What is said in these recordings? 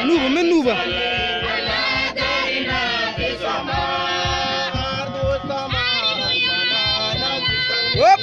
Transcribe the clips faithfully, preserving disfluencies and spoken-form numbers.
Nuba, men nuba. Hop.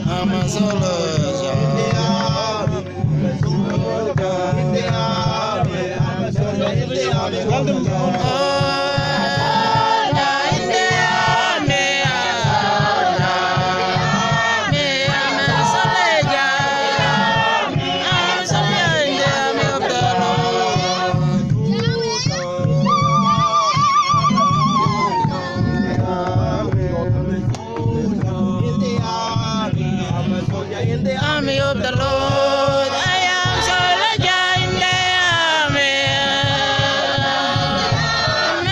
I'm a soldier. In the army of the Lord, I am soldier in the army. I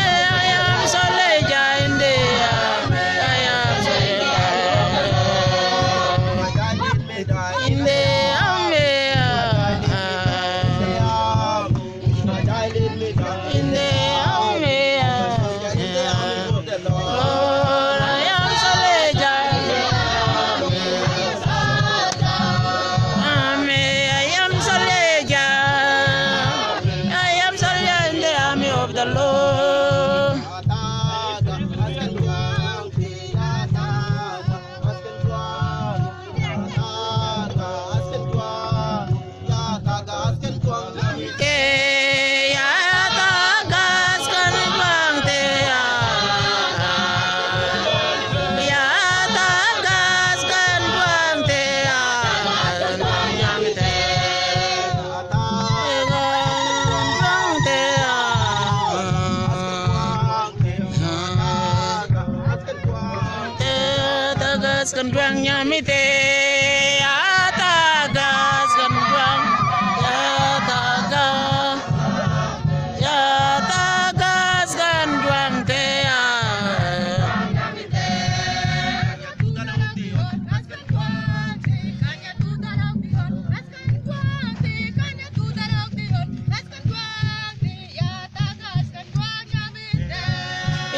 am soldier in the army. I am soldier in the army. In the army, Lord, I am soldier. Army, I am soldier. I am soldier in the army of the Lord. Tagas kan duang nyamite, ya tagas kan duang, ya tagas, ya tagas kan duang te, ya.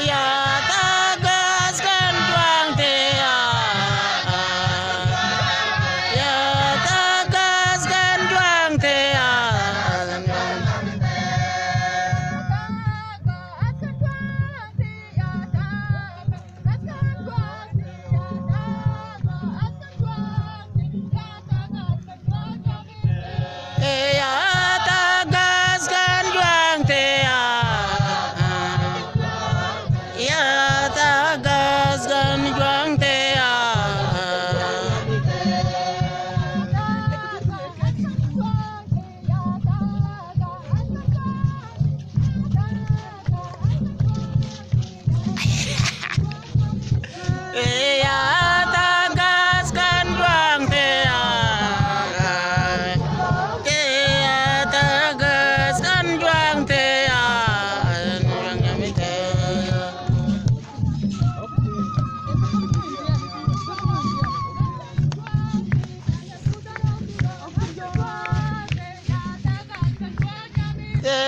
Ya tagas kan duang te, ya. Ya tagas kan duang te, ya. Ya tagas kan duang te, ya. Ya tagas kan duang te, ya. Ya tagas kan duang te, ya. Ya tagas kan duang te, ya. Te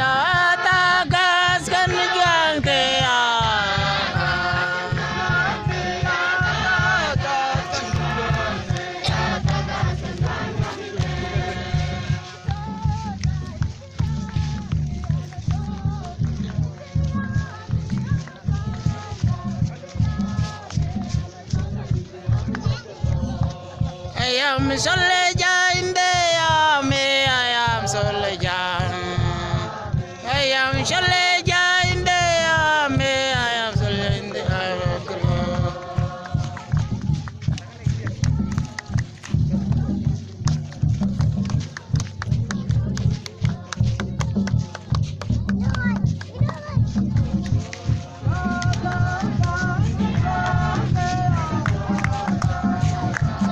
ya tagas kan duang te, ya. I am soldier in the army, I am soldier. I am soldier in the army, I am soldier in the army of the Lord.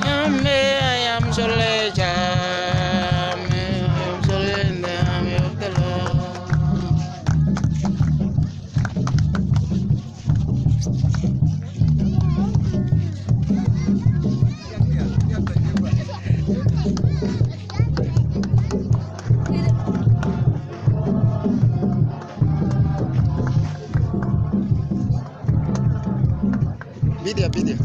Yame, I am soldier. Yame, I am soldier in the army of the Lord. Video, video.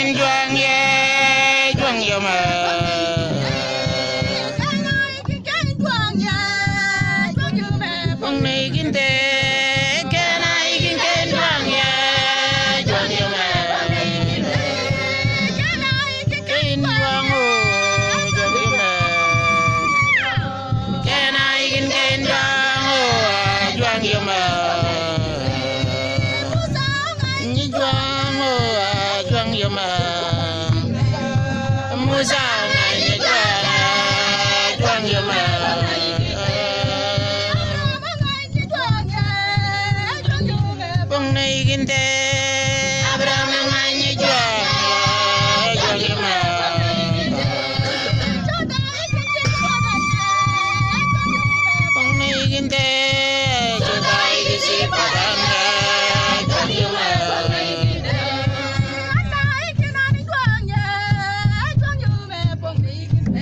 Juang ye, juang yo ma. Pong nei kin te, ken ai kin ken juang ye, juang yo ma. Ken juang o, juang yo ma. Ken ai kin ken juang o, juang yo ma. Ni juang o, juang yo ma. Musa ngai ni juang, juang yo ma. Pong nei kin te, Abraham ngai ni juang, juang yo ma. Pong nei kin te, Juda i si pa dan, juang yo ma. Ana i kin anen juang, juang yo ma. Pong nei kin te,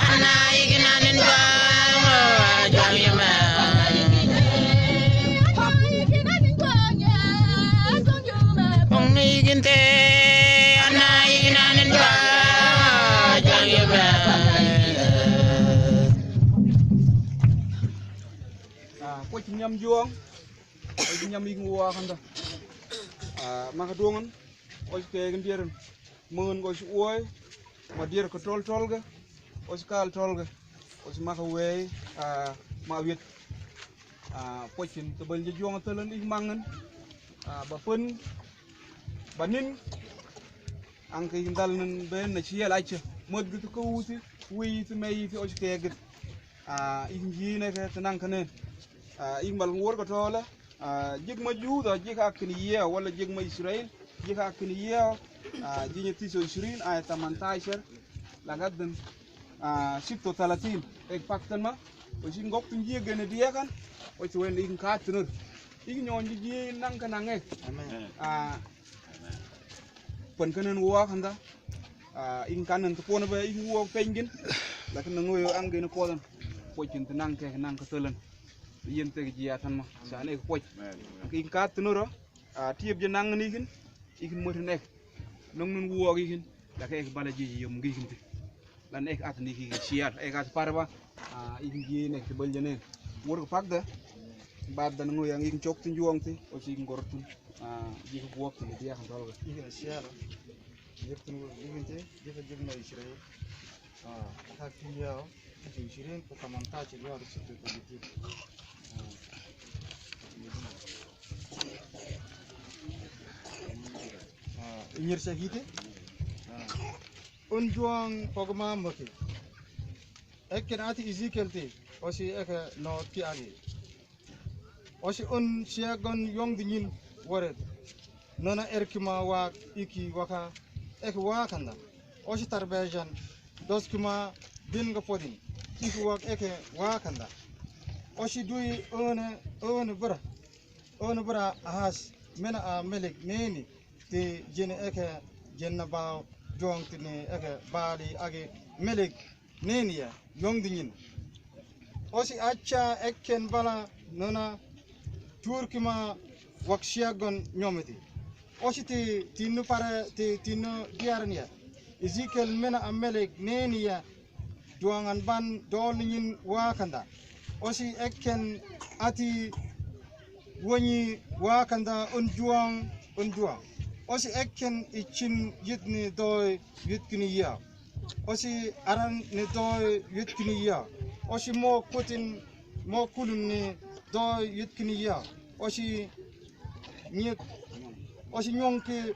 ana i kin anen juang, juang yo ma. Ah, pocin ñam juang, pocin ñam i kin wa kanda. Ah, maka dungan, osi ke kin diran. Mën ko si uoi, ma dier ko tol tol ga, o si kal tol ga, o si maka wei, ah, ma wit. Ah, pocin te bal je juang talan ik mangan. Ah, ba pën, ba nin, ang ka ik dal nan ben na ciel aca. Mët gitu ko wuti, wei itu, mei itu, o si ke git. Ah, ik jine ke tenang kenen. Ah, ik mal wor ko tola. Ah, jik ma Juda, jik akin yea, wala jik ma Israel, jik akin yea, ah, jiña tiso ishirin, aya tamantashar, lagadan, ah, sitto talatin, ek paktan ma, o si ngok tun jik gene diakan, o si wen ik katunur. Ik ñon ji ji nang ka nang ek. Amen. Ah, pan kanan wa kanda, ah, ik kanan tupona ba ik wa pengin, lakin nang yo ang gene kodan, pocin te nang ke, nang ka talan. Yen te ji atan ma, sa ne ek poc. Amen. Ang ik katunur, Ah, tiyep je nang ni kin, ikin motin ek. Nong nun wuok ikin, laka ek bala ji yom gi kin ti. Lan ek at ni ki siar, ek at parba, ah, ikin ji nek ti bal je nen. Wor ko pakda, bad dan ngo yang ikin chok tin juang ti, o si ikin gorotun. Ah, ji ko buok tin dia kan tolga. Ikin siar. Jeptun wul ikin ti, jepa jepna Israel. Ah, hak tin yao. Ikin Israel, ko kaman ta ci luar situ ko jiti. Ah. Ah, inyir sa hiti. Ah. Un juang pogma maki. Ekken ati Ezekiel ti, o si eke no ti agi. O si un siagon yong di nyin waret. Nona erkima wak iki waka eke wakanda. O si tarbejan dos kuma bin ga podin iki wak eke wakanda. O si dui one, one bra, one bra Ahas, mena a Melek neni ti jene eke jenna bao juang tini eke bali agi Melek neni ya yong di nyin. O si aca ekken bala nona turkima wak siagon nyomiti. O si ti tinu pare ti tinu diaran ya. Ezekiel mena a Melek neni ya juangan ban dol nyin wakanda. O si ekken ati wanyi wakanda un juang, un juang. O si ekken icin yitni doi yitkini ya. O si aran ni doi yitkini ya. O si mo kutin, mo kulun ni doi yitkini ya. O si nyik, o si nyongki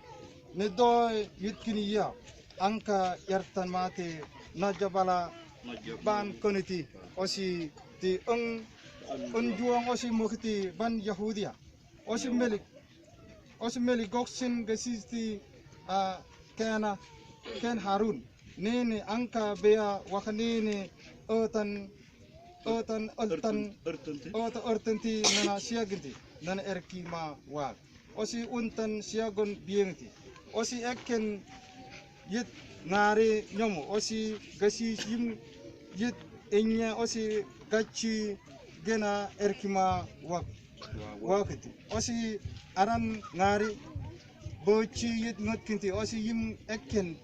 ni doi yitkini ya. Angka yartan mati naja bala ban koniti. O si ti eng, eng juang o si mokiti ban Yahudia. O si Melek, o si Melek goksin gasisti, ah, kena, ken Harun. Nini angka bea waka nini otan, otan, otan, otan, otan ti nana siaginti, nana erkima wak. O si untan siagon biengti. O si ekken yit ngari nyomo. O si gasi yim yit enya. O si gaci gena erkima wak. Wakiti. O si aran ngari Böchi yit ngötkinti, o si yim ekken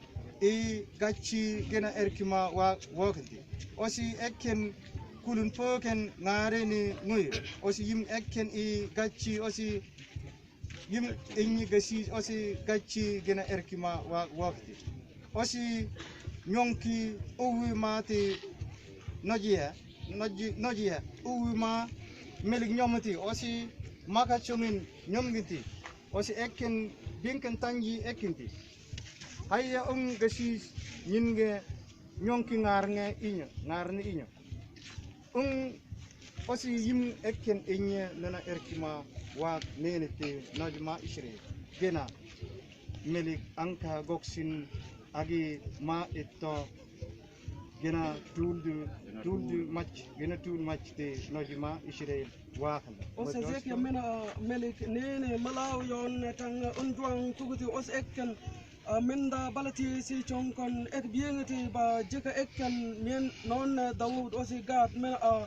i gachi gena erki ma wa-, woknti. O si ekken kulun pöken ngareni nguyu. O si yim ekken i gachi, o si yim enyi gasi, o si gachi gena erki ma wa-, woknti. O si nyonki uwi ma ti nojiya, noji-, nojiya, uwi ma melik nyomti, o si maka chungin nyomginti. O si ekken bingken tanji ekkinti. Haya un gasi nyinge nyonki ngarnge inyo, ngarni inyo. Un o si yim ekken enye nana erki ma wa nene te noj ma Israel. Gena melik anka goksin agi ma etto gena tuldu, tuldu mach, gena tuldu mach te noj ma Israel wa kanda. O si Hezekia mena, ah, melik nene malawi yon tanga un juang tuguti o si ekken, ah, menda balati si chongkon ek biengeti ba jeka ekken mien non Daud o si Gad mena, ah,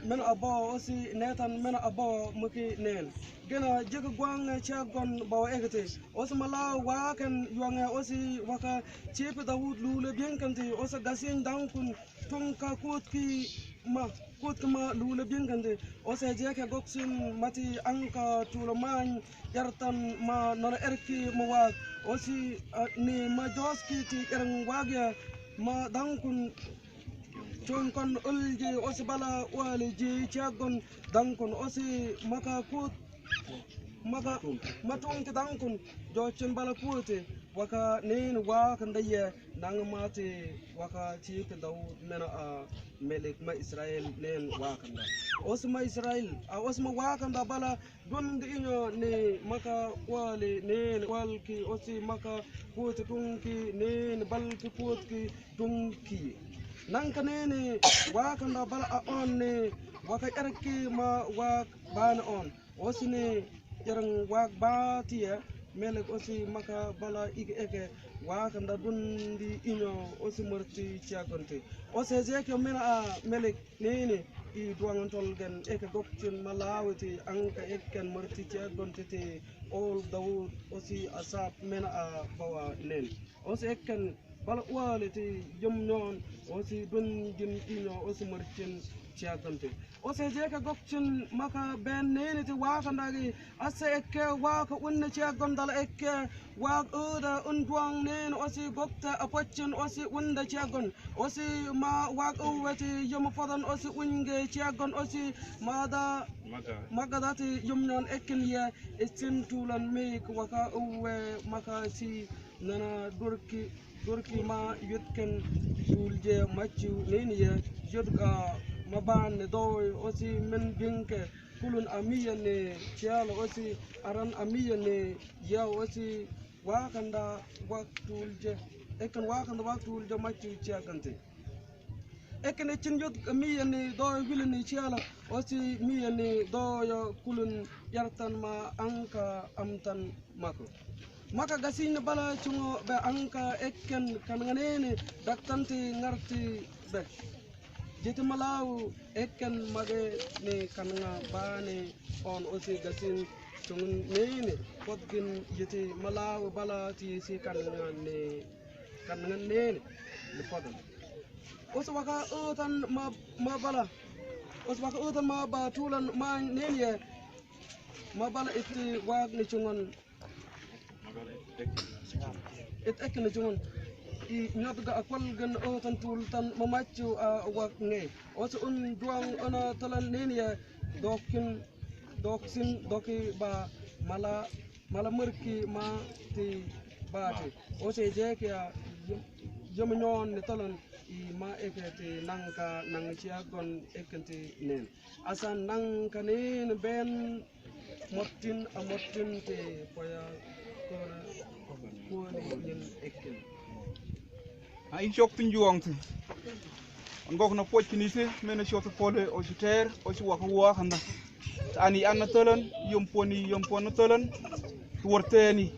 mena abo o si Netan mena abo muki nen. Gena jeka guang chiagon bao eketi. O si malawi waken yuange o si waka chipi Daud lule biengkenti o si gasin dangkun tungka kutki ma, kutki ma lule biengkenti. O si Hezekia goksin mati anka tula many yartan ma nana erki ma wak. O si, ah, ni ma joski ti ereng wagya ma dangkun chongkon ulji o si bala wali ji chiagon dangkun o si maka kut maka matungki dangkun jochin bala kuti waka nin wakanda ye nang mati waka chiki Daud mena, ah, melik ma Israel nen wakanda. O si ma Israel, ah, o si ma wakanda bala dundi inyo ni maka wali nen walki o si maka kuti tungki nen balki kutki tungki. Nangka nene wakanda bala a on ni waka erki ma wak bana on. O si ni ereng wak batiya melik o si maka bala ike eke wakanda dundi inyo o si murti chiagonti. O si Hezekia mena a melik nene i duangan tolgen eke gokchin malawi ti anka ekken murti chiagonti ti ol Daud o si Asap mena a bawa nen. O si ekken bala wali ti yom nyon o si dungin inyo o si murchin chiagonti. O si Hezekia gokchin maka ben nene ti wakanda gi asa ekke waka unne chiagon dala ekke wak uda un duang nene o si gokta apochin o si unda chiagon o si ma wak uwe ti yom fodon o si unge chiagon o si mada magadati yom nyon ekken ye isin tulan meik waka uwe maka si nana durki, durki ma yutken tulje machu nene ye yut, ah, ma ban ne doi o si men binke kulun amiya ne chialo o si aran amiya ne ya o si wakanda wak tulje ekken wakanda wak tulje machu chiagonti. Ekken echin yut miya ni doyo wili ni chiala o si miya ni doyo kulun yartan ma anka amtan mako. Maka gasin bala chungo be anka ekken kananga nene daktanti ngarti be. Jiti malawi ekken mage ni kananga bani on o si gasin chungo nene potgin jiti malawi bala ti si kananga ne kananga nene ni potgin. O si waka utan ma, ma bala. O si waka utan ma ba tulan ma nene ye. Ma bala iti wak ni chungon. It ek ni chungon. I nyot ga akwal gan utan tultan ma machu a wak nge. O si un duang ona talan nene ye. Dokin, doksin, doki ba mala mala murki ma ti bati. O si Hezekia yom nyon ni talan i ma eke ti nangka nang chiagon ekken ti nen. Asa nangka nen ben mottin a mottin ti poya kona kuani nin ekken. A in chok tin juang ti. An gok na poch kini si, mena si oto pole, o si ter, o si waka wakanda. Ani an na talan, yom poni, yom pon na talan, tuwarteni.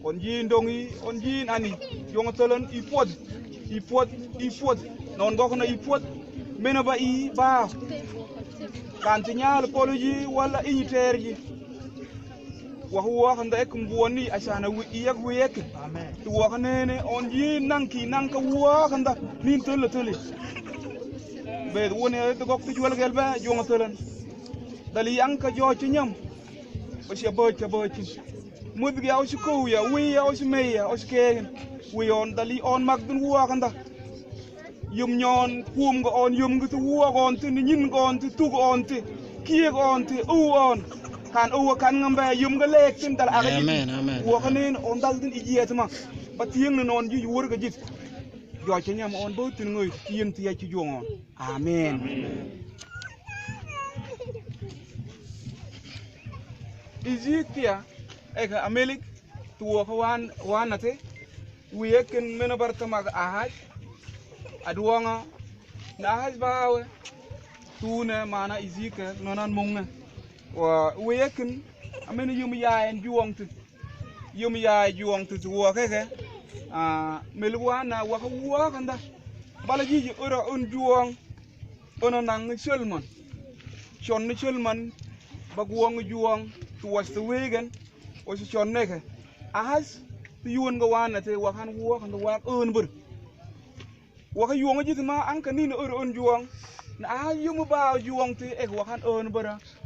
On jin dongi, on jin ani, yong talan, i pot, i pot, i pot. Na on gok na i pot, mena ba i ba. Kanti nyal polo ji, wala i ter ji. Waka wuakanda ekimbuani asana wi iyak wi ekin. Amen. Ti waka nene on yi nangki nangka wuakanda nin tölö töli. Bed wone ti gokti jual gelbe juonga tölan. Dali anka jochi nyam. Osi aböchi aböchi. Mudgi a osi kouya, wiya, osi meya, osi kegen. Wi on dali on magdun wuakanda. Yum nyon, kuum ga on, yum ga ti wuak on, ti ninyin ga on, ti tug on, ti kiek on, ti u on. Kan u kan ngambe yum ga lek tin dal aga jit. Amen, amen. Wuak nen on dal tin ijiet ma. Ba tieng nen on ji wur ga jit. Jochi nyam on bo tin ngoi, tien ti yachi juong on. Amen. Ezekiel, eka Amelik, ti wuak wan, wan nate. Wi ekin mena barta mag Ahaz. Aduanga. Na Ahaz bawe. Tune mana Ezekiel nonan munge. Wa wi ekin. Amen yum ya en juang tu. Yum ya juang tu tu wuak eke. Ah, mel wana waka wuakanda. Bala jiji ura un juang. Una nang chelman. Chon ni chelman. Ba guang juang. Tu was tu wegen. Osi chon neke. Ahaz, ti yuon ga wan nate wakan wuakanda wak un bur. Waka yuon jiti ma anka nini ur un juang. Na Ahaz yum ba juang ti ek wakan un bur.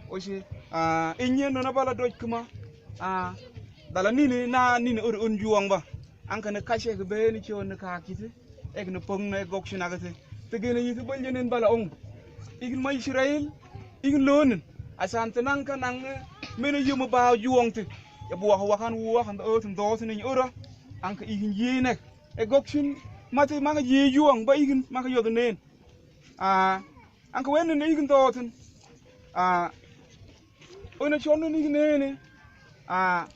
Osi, ah, inye nona bala doj kuma. Ah, dala nini na nini ur un juang ba. Anka ne kashe ke beni chon ne kakiti. Ek ne pong ne gokshi nagati. Ti gene yiti bal jenen bala ong. Ikin ma Israel. Ikin lonin. Asan ti nangka nang mene yum ba juang ti. Ya bu waka wakan wuakanda otin dotin ni ura. Anka ikin jine. E gokshin mati maka ji juang ba ikin maka yodo nen. Ah, anka wenen ikin dotin. Ah, Una chonun ikin nene. Ah,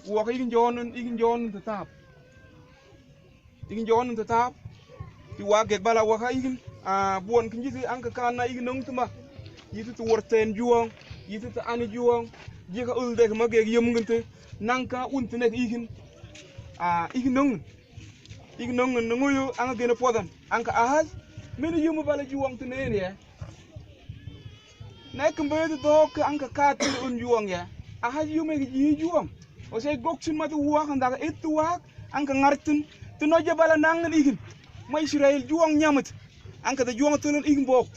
waka ikin jonun, ikin jonun tetap. Ikin jonun tetap. Ti waka gek bala waka ikin. Ah, buon kin jiti anka kana ikin nung tuma. Yiti tu worten juang, yiti tu ani juang. Jika ul dek ma gek yum ginte. Nangka un tinek ikin. Ah, ikin nung. Ikin nung nunguyu anka gene podan. Anka Ahaz. Mene yum bala juang tinene ya. Na ek mbe ti dok anka kat un juang ya. Ahaz yum ek ji juang. Ose goksin mati wuakanda ka et wuak anka ngartin. Ti noja bala nangan ikin. Ma Israel juang nyamit. Anka da juang tulun ikin bok.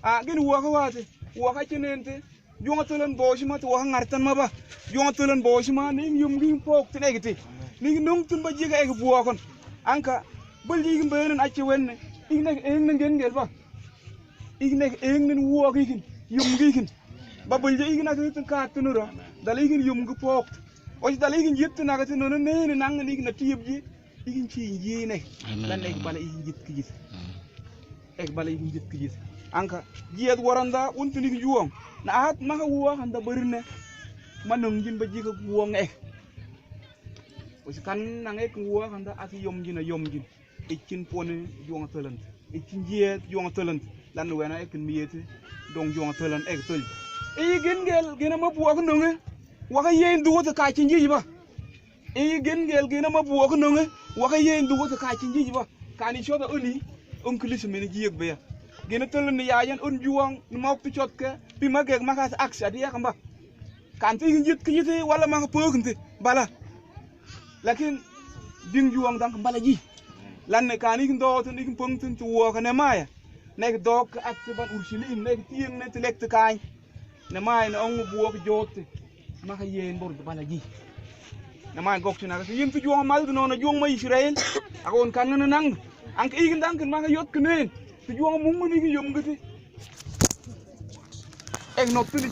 Ah, gin waka wate, waka chinente. Juang tulun boshi ma tu waka ngartan ma ba. Juang tulun boshi ma ni yum gin pok tin egiti. Ni nung tun ba jiga eg buakon. Anka, bul jigin benen achi wenne. Ignek eng nen gen gel ba. Ignek eng nen wuak igin, yum gigin. Ba bul jigin ati tun ka tunuro. Dal igin yum gi pok. Oji dal igin jit na gati nono nene nang igin na tiyib ji. Ikin chi inji ne. Amen, lan ek amen. Bala ikin jit kijit. Mm. Ek bala ikin jit kijit. Anka, jiet waranda, untun ikin juang. Na at maka wuakanda barine. Ma nungjin ba jika wuang ek. Usi kan nang ek wuakanda, aki yomjin a yomjin. Ikin pone juang talant. Ikin jiet juang talant. Lan wena ekin miete. Dong juang talant ek tol. Ikin gel, gena ma buak nunge. Waka yen duwata kachin jijiba. I gen gel gena ma buok nonge, waka yen dugo ta kachin jiji ba. Kani chota uni, un kilis mini jiyek beya. Gena tolon ni yayan un juang, ni mauk tu chot ke, pi ma gek maka ta aksi adi yakamba. Kan ti ikin jit kijiti, wala maka pok nti, bala. Lakin, ding juang dang bala ji. Lan ne kani ikin dotun, ikin pok nti tu waka ne maya. Nek dok akti ban Urshalim, nek tieng ne ti lek ti kany. Ne mai ne ong buok jote. Maka yen bor bala ji. Ne mai gok tina kasi yin tu juang mal tu nona juang ma Israel. Ako on kan nana nang. Ang ikin dang kin maka yot kenen. Tu juang mungun ikin yom giti. Ek nok tu di.